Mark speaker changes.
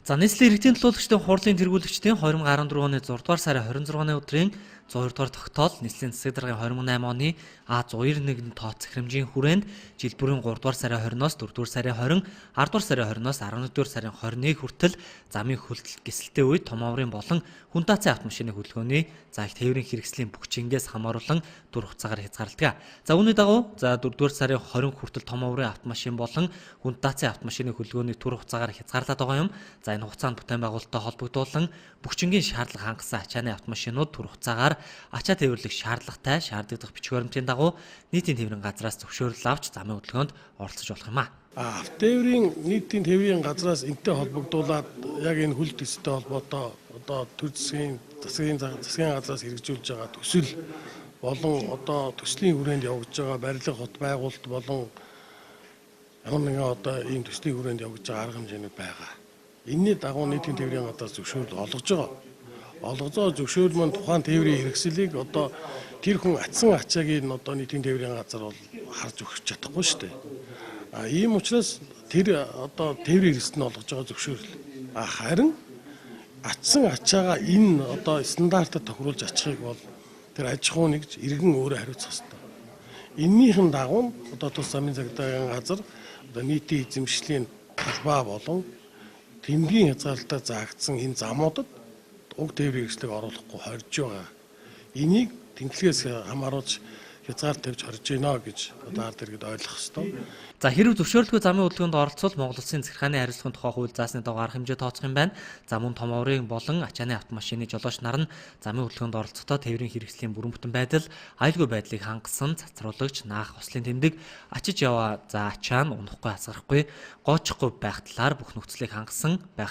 Speaker 1: За, нийслэлийн иргэдийн төлөөлөгчдийн хурлын тэргүүлэгчдийн 2014 оны 6 дугаар сарын 26-ны өдрийн 102 дугаар тогтоол, нийслэлийн засаг даргын 2008 оны А191 тооц захирамжийн хүрээнд жил бүрийн 3 дугаар сарын 20-оос 4 дугаар сарын 20, 10 дугаар сарын 20-оос 11 дугаар сарын 21 хүртэл замын хөлдөлт гисэлтэй үед том оврын болон хүн даацын автомашины хөдөлгөөний за их тээврийн хэрэгслийн бүхчингээс хамааруулан түр хугацаагаар хязгаарладаг. За, үүний дагуу за 4 дугаар сарын 20 хүртэл том оврын автомашин болон хүн даацын автомашины хөдөлгөөний түр хугацаагаар хязгаарлаад байгаа юм. За, энэ хугацаанд бүтээн байгуулалттай холбогдуулан бүхчингийн шаардлага хангасан ачааны автомашинууд түр хугацаагаар ачаа тээвэрлэх шаардлагатай шаардлагадах бичиг баримтын дагуу нийтийн тээврийн газраас зөвшөөрөл авч замын хөдөлгөөнд оролцож болох юм а.
Speaker 2: Автотээврийн нийтийн тээврийн газраас энтэй холбогдуулаад яг энэ хөл төстэй холбоотой одоо төр засгийн газраас хэрэгжүүлж байгаа төсөл болон одоо төслийн хүрээнд явагдаж байгаа барилга хот байгуулалт болон ямар нэгэн одоо ийм төслийн хүрээнд явагдаж байгаа арга хэмжээнүүд байгаа. Энийний дагуу нийтийн тээврийн газраас зөвшөөрөл олгож байгаа. Олгож байгаа зөвшөөрөл маань тухайн тээврийн хэрэгслийг одоо тэр хүн атсан ачааг нь одоо нийтийн тээврийн газар бол харж өгч чадахгүй шүү дээ. Ийм учраас тэр одоо тээврийн хэрэгсэл нь олгож байгаа зөвшөөрөл. Харин атсан ачаагаа энэ одоо стандартад тохируулж ачихыг бол тэр аж ахуй нэгж иргэн өөрөө хариуцах ёстой. Эннийхэн дагуу одоо тус замын цагдаагийн газар одоо нийтийн эзэмшлийн талбай болон тэмдгийн хязгаарлалтаар заагдсан энэ замуудад уг тээврийн хэрэгслийг оруулахгүй хорж байгаа. Энийг тэнхлэгээс хамааруулж хязгаар тавьж хорж гинэ гэж одоо ард иргэд ойлгох ёстой.
Speaker 1: За, хэрв зөвшөөрлгүй замын хөдөлгөөнд оролцвол Монгол Улсын захиргааны хариуцлагын тухай хууль заасны дагуу арга хэмжээ тооцох юм байна. За, мөн том оврын болон ачааны автомашины жолооч нар нь замын хөдөлгөөнд оролцохдоо тээврийн хэрэгслийн бүрэн бүтэн байдал, аюулгүй байдлыг хангасан цацруулагч, наах ослын тэмдэг, ачиж яваа за ачаа нь унахгүй, асгарахгүй, гоочихгүй байх талаар бүх нөхцөлийг хангасан байх.